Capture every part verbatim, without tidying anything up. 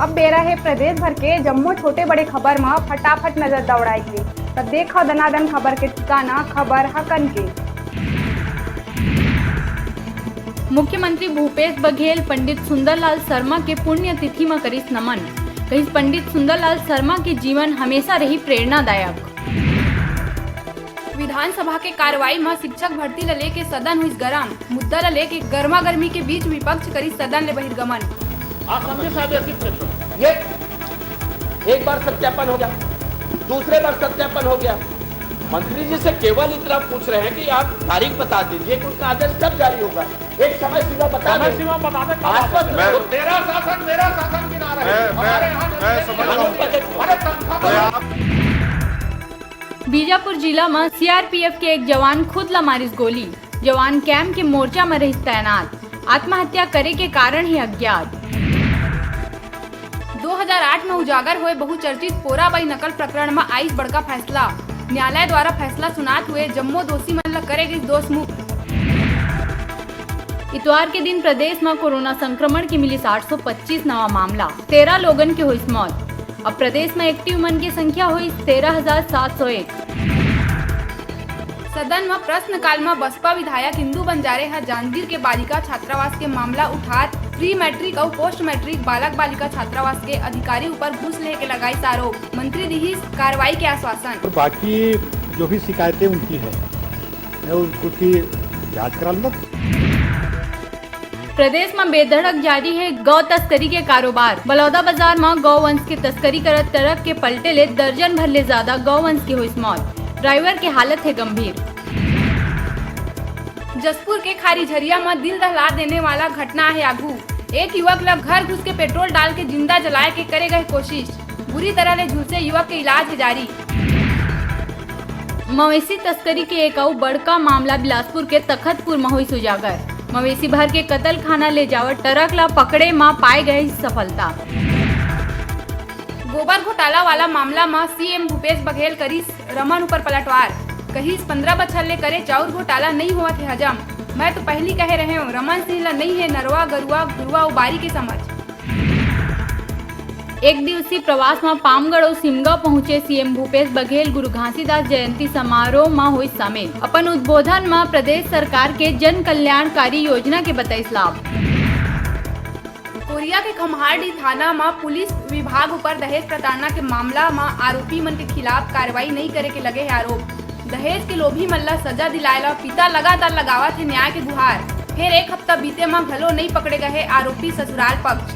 अब बेरा हे प्रदेश भर के जम्मो छोटे बड़े खबर म फटाफट नजर दौड़ाए के। त देखव दनादन खबर के ठिकाना, खबर हकन के। मुख्यमंत्री भूपेश बघेल पंडित सुंदरलाल शर्मा के पुण्यतिथि म करिस नमन। कहिस, पंडित सुंदरलाल शर्मा के जीवन हमेशा रही प्रेरणादायक। विधानसभा के कार्रवाई म शिक्षक भर्ती ल लेके सदन होइस गरम। मुद्दा ल लेके गर्मा गर्मी के बीच विपक्ष करिस सदन ले बहिर्गमन। असंदेश आदेशित कर दो। ये एक बार सत्यापन हो गया, दूसरे बार सत्यापन हो गया। मंत्री जी से केवल इतना पूछ रहे हैं कि आप तारीख बता दीजिए कि उनका आदेश कब जारी होगा। एक समय सीमा बता समय दें। सीमा बता दें, कब आश्वस्त मैं रहो। तेरा शासन, मेरा शासन की ना रहे। मैं, मैं, हमारे यहाँ मैं समझ रहा हूँ। अरे तनख्वाह तो मैं आप बीजापुर जिला म सीआरपीएफ के एक जवान खुद ला मारिस गोली। जवान कैंप के मोर्चा म रहिस तैनात। आत्महत्या करे के कारण हे अज्ञात। दो हज़ार आठ म उजागर होए बहुचर्चित पोराबाई नकल प्रकरण म आइस बड़का फैसला। न्यायालय द्वारा फैसला सुनात हुए जम्मो दोषी मन ल करे गइस दोष मुक्त। इतवार के दिन प्रदेश म कोरोना संक्रमण के मिलिस आठ सौ पच्चीस नवा मामला, तेरह लोगन के होइस मौत। अब प्रदेश म एक्टिव मन के संख्या होइस तेरह हजार सात सौ एक। सदन म प्रश्नकाल म बसपा विधायक इंदु बंजारे ह जांजगीर के बालिका छात्रावास के मामला उठात प्री मैट्रिक अउ पोस्ट मैट्रिक बालक बालिका छात्रावास के अधिकारी ऊपर घूस लेहे के लगाइस आरोप। मंत्री दिहिस कार्रवाई के आश्वासन। और बाकी जो भी शिकायतें उनकी है, मैं उसकी जांच करा लूंगा। प्रदेश म बेधड़क जारी हे गौ तस्करी के कारोबार। बलौदा बाजार म गौ वंश के तस्करी करत ट्रक के पलटे ले दर्जन भर ले ज्यादा गौ वंश के होइस मौत। ड्राइवर के हालत हे गंभीर। जशपुर के खारी झरिया म दिल दहला देने वाला घटना हे आगू। एक युवक ल घर घुस के पेट्रोल डाल के जिंदा जलाए के करे गए कोशिश। बुरी तरह ले झुलसे युवक के इलाज हे जारी। मवेशी तस्करी के एक अउ बड़का मामला बिलासपुर के तखतपुर म होइस उजागर। मवेशी भर के कतलखाना ले जावत ट्रक ला पकड़े म पाए गए सफलता। गोबर घोटाला वाला मामला म सीएम भूपेश बघेल करिस रमन ऊपर पलटवार। कहिस, "पन्द्रह बछर ले करे चाउर घोटाला नइ होवत हे हजम। मैं तो पहिली कहे रहेंव, रमन सिंह ल नइ हे नरवा, गरुआ, घुरवा अउ बारी के समझ।" एक दिवसीय प्रवास म पामगढ़ अउ सिमगा पहुंचे सीएम भूपेश बघेल गुरु घासीदास जयंती समारोह म होइस शामिल। अपन उद्बोधन म प्रदेश सरकार के जन कल्याणकारी योजना के बताइस लाभ। कोरिया के खम्हारडीह थाना म पुलिस विभाग ऊपर दहेज प्रताड़ना के मामला म आरोपी मन के खिलाफ कार्रवाई नइ करे के लगे हे आरोप। दहेज के लोभी मन ल सजा दिलाए ल पिता लगातार लगावत हे न्याय के गुहार। फेर एक हफ्ता बीते म घलो नइ पकड़े गए हे आरोपी ससुराल पक्ष।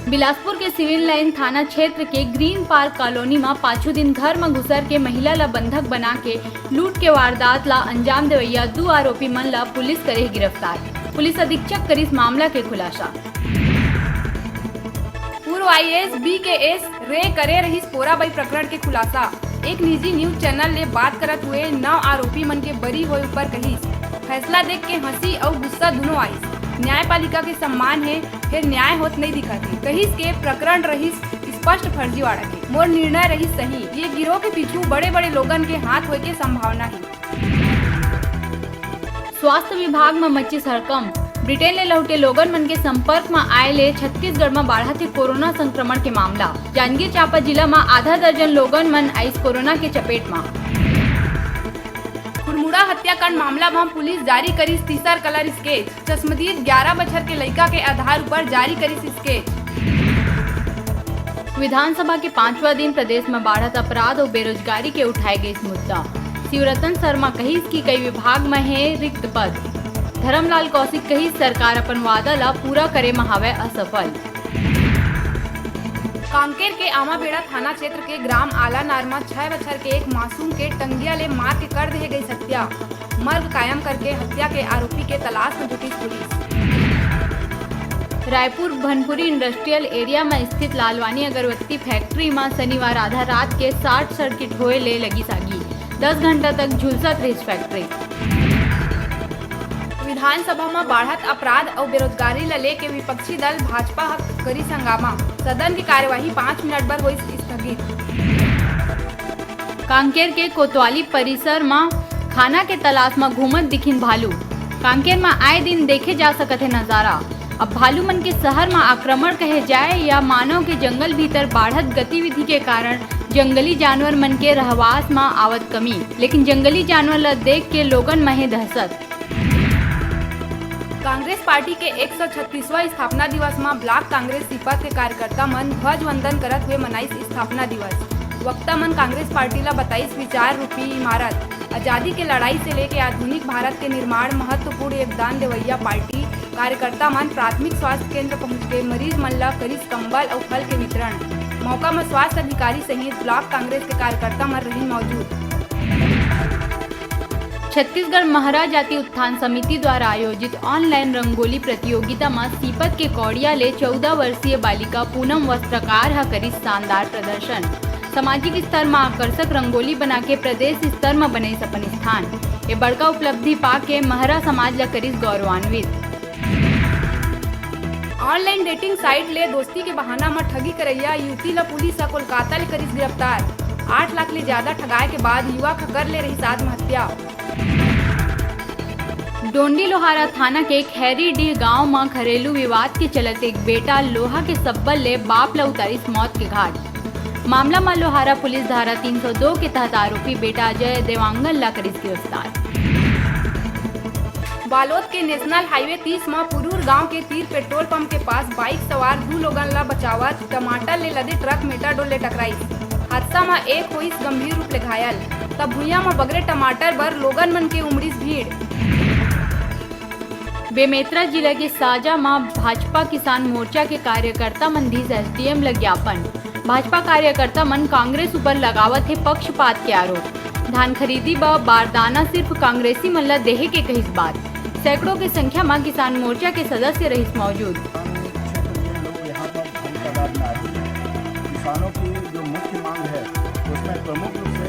बिलासपुर के सिविल लाइन थाना क्षेत्र के ग्रीन पार्क कॉलोनी म पाछू दिन घर म घुसर के महिला ल बंधक बना के लूट के वारदात ल अंजाम देवइया दू आरोपी मन ल पुलिस करे हे गिरफ्तार। पुलिस अधीक्षक करिस मामला के खुलासा। पूर्व आईएएस बीकेएस रे करे रहिस पोराबाई प्रकरण के खुलासा। एक निजी न्यूज चैनल ले बात करत हुए नौ आरोपी मन के बरी होए ऊपर कहिस, "फैसला देख के हंसी अउ गुस्सा दुनों आइस। न्यायपालिका के सम्मान हे, फेर न्याय होत नइ दिखत हे।" कहिस के प्रकरण रहिस स्पष्ट फर्जीवाड़ा के। मोर निर्णय रहिस सही। ये गिरोह के पीछू बड़े-बड़े लोगन के हाथ होए के संभावना हे। स्वास्थ्य विभाग म मचिस हड़कंप। ब्रिटेन ले लहुटे लोगन मन के संपर्क म आए ले छत्तीसगढ़ म बाढ़त हे कोरोना संक्रमण के मामला। जांजगीर चांपा जिला म आधा दर्जन लोगन मन आइस कोरोना के चपेट म। खुड़मुड़ा हत्याकांड मामला म पुलिस जारी करिस तीसर कलर स्केच। चश्मदीद ग्यारह बछर के लइका के आधार ऊपर जारी करिस स्केच। विधानसभा के पांचवा दिन प्रदेश म बाढ़त अपराध अउ बेरोजगारी के उठाए गइस मुद्दा। शिवरतन शर्मा कहिस कि कई विभाग म हे रिक्त पद। धरमलाल कौशिक कहिस, सरकार अपन वादा ल पूरा करे म हावय असफल। कांकेर के आमाबेड़ा थाना क्षेत्र के ग्राम आलानार म छह बछर के एक मासूम के टंगिया ले मार के कर देहे गइस हत्या। मर्ग कायम करके हत्या के आरोपी के तलाश म जुटिस पुलिस। रायपुर भनपुरी इंडस्ट्रियल एरिया म स्थित लालवानी अगरबत्ती फैक्ट्री म शनिवार आधा रात के शॉर्ट सर्किट होए ले लगिस आगी। दस घंटा तक झुलसत रहिस फैक्ट्री। विधानसभा म बाढ़त अपराध अउ बेरोजगारी ल लेके विपक्षी दल भाजपा ह करिस हंगामा। सदन के कार्यवाही पाँच मिनट बर होइस स्थगित। कांकेर के कोतवाली परिसर म खाना के तलाश म घूमत दिखिन भालू। कांकेर म आए दिन देखे जा सकत हे नजारा। अब भालू मन के शहर म आक्रमण कहे जाए या मानव के जंगल भीतर बाढ़त गतिविधि के कारण जंगली जानवर मन के रहवास म आवत कमी, लेकिन जंगली जानवर ल देख के लोगन म हे दहशत। कांग्रेस पार्टी के एक सौ छत्तीसवाँ स्थापना दिवस म ब्लॉक कांग्रेस सीपत के कार्यकर्ता मन ध्वज वंदन करत हुए मनाइस स्थापना दिवस। वक्ता मन कांग्रेस पार्टी ला बताइस विचार रूपी इमारत। आजादी के लड़ाई से लेके आधुनिक भारत के निर्माण महत्वपूर्ण योगदान देवइया पार्टी कार्यकर्ता मन प्राथमिक स्वास्थ्य केंद्र पहुंच के मरीज मन ला करिस कंबल अउ फल के वितरण। मौका म स्वास्थ्य अधिकारी सहित ब्लॉक कांग्रेस के कार्यकर्ता मन रहिन मौजूद। छत्तीसगढ़ महरा जाति उत्थान समिति द्वारा आयोजित ऑनलाइन रंगोली प्रतियोगिता म सीपत के कौड़िया ले चौदह वर्षीय बालिका पूनम वस्त्रकार ह करिस शानदार प्रदर्शन। सामाजिक स्तर म आकर्षक रंगोली बना के प्रदेश स्तर म बनेस अपन स्थान। ए बड़का उपलब्धि पा के महरा समाज ल करिस गौरवान्वित। ऑनलाइन डेटिंग साइट ले दोस्ती के बहाना म ठगी करइया युवती ल पुलिस ह कोलकाता ले करिस गिरफ्तार। आठ लाख ले ज्यादा ठगाए के बाद युवक ह कर ले रहिस आत्महत्या। डोंडी लोहारा थाना के खैरीडीह गांव म घरेलू विवाद के चलत एक बेटा लोहा के सब्बल ले बाप ल उतारिस मौत के घाट। मामला म लोहारा पुलिस धारा तीन सौ दो के तहत आरोपी बेटा अजय देवांगन ला करिस गिरफ्तार। बालोद के नेशनल हाईवे तीस म पुरूर गांव के तीर पेट्रोल पंप के पास बाइक सवार दू लोगन ला बचावत टमाटर ले लदे ट्रक मेटाडोल ले टकराइस। हादसा म एक होइस गंभीर रूप ले घायल, त भुइयां म बगरे टमाटर बर लोगन मन के उमड़िस भीड़। बेमेतरा जिला के साजा म भाजपा किसान मोर्चा के कार्यकर्ता मन दिस एसडीएम ल ज्ञापन। भाजपा कार्यकर्ता मन कांग्रेस ऊपर लगावत हे पक्षपात के आरोप। धान खरीदी ब बारदाना सिर्फ कांग्रेसी मन ल देहे के कहिस बात। सैकड़ों के संख्या म किसान मोर्चा के सदस्य रहिस मौजूद। क्षेत्र के लोग यहाँ पर भारी तादाद में आए हुए हैं। किसानों की जो मुख्य मांग है, उसमें प्रमुख रूप से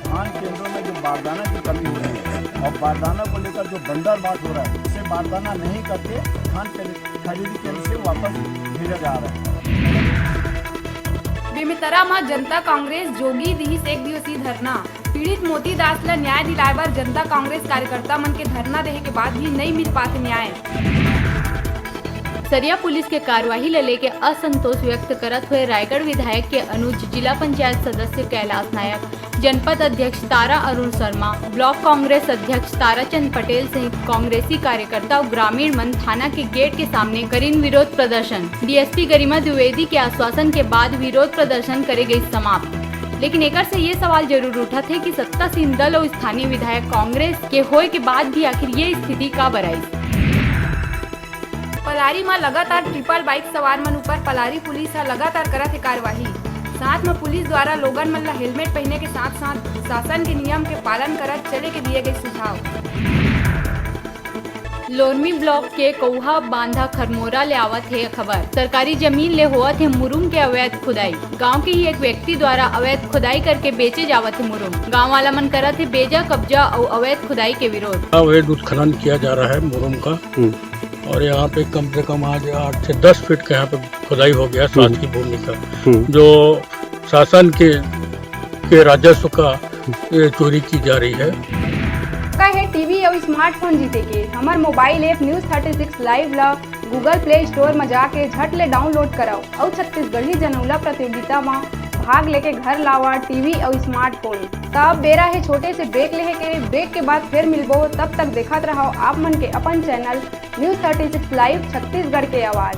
धान केंद्रों में जो बारदाना की कमी हो रही है और बारदाना को लेकर जो बंदरबाट हो रहा है, उसे बारदाना नहीं करके धान खरीद-, खरीदी केंद्र से वापस भेजा जा रहा है। बेमेतरा म जनता कांग्रेस जोगी दिहिस एक दिवसीय धरना। पीड़ित मोती दास ल न्याय दिलाए बर जनता कांग्रेस कार्यकर्ता मन के धरना देहे के बाद भी नइ मिल पात न्याय। सरिया पुलिस के कार्यवाही ल लेके असंतोष व्यक्त करत हुए रायगढ़ विधायक के अनुज, जिला पंचायत सदस्य कैलाश नायक, जनपद अध्यक्ष तारा अरुण शर्मा, ब्लॉक कांग्रेस अध्यक्ष ताराचंद पटेल सहित कांग्रेसी कार्यकर्ता अउ ग्रामीण मन थाना के गेट के सामने करिन विरोध प्रदर्शन। डीएसपी गरिमा द्विवेदी के आश्वासन के बाद विरोध प्रदर्शन करे गई समाप्त। लेकिन एकर से ये सवाल जरूर उठत हे कि सत्तासीन दल अउ स्थानीय विधायक कांग्रेस के होए के बाद भी आखिर ये स्थिति काबर आइस? पलारी म लगातार ट्रिपल बाइक सवार मन ऊपर पलारी पुलिस ह लगातार करत हे कार्यवाही। साथ म पुलिस द्वारा लोगन मन ल हेलमेट पहिने के साथ-साथ शासन के नियम के पालन करत चले के दिए गए सुझाव। लोरमी ब्लॉक के कौहा बांधा खरमोरा ले आवत हे खबर। सरकारी जमीन ले होवत हे मुरुम के अवैध खुदाई। गांव के ही एक व्यक्ति द्वारा अवैध खुदाई करके बेचे जावत हे मुरुम। गांव वाला मन करत हे बेजा कब्जा अउ अवैध खुदाई के विरोध। अवैध उत्खनन किया जा रहा है मुरुम का। हम्म। और यहाँ पे कम से कम आज आठ से दस फीट का यहाँ पे खुदाई हो गया, हम्म। शासकीय भूमि का, हम्म। जो शासन के, के राजस्व का ये चोरी की जा रही है। का है टीवी अउ स्मार्टफोन जीते के? हमर mobile app News thirty six Live ला Google Play Store म जाके झट ले डाउनलोड करव अउ छत्तीसगढ़ी जनौला प्रतियोगिता म भाग लेके घर लावा टीवी अउ स्मार्टफोन। त अब बेरा हे छोटे से ब्रेक लेहे के। ब्रेक के बाद फिर मिलबो, तब तक देखत रहव आप मन के अपन channel News thirty six Live Chhattisgarh के आवाज।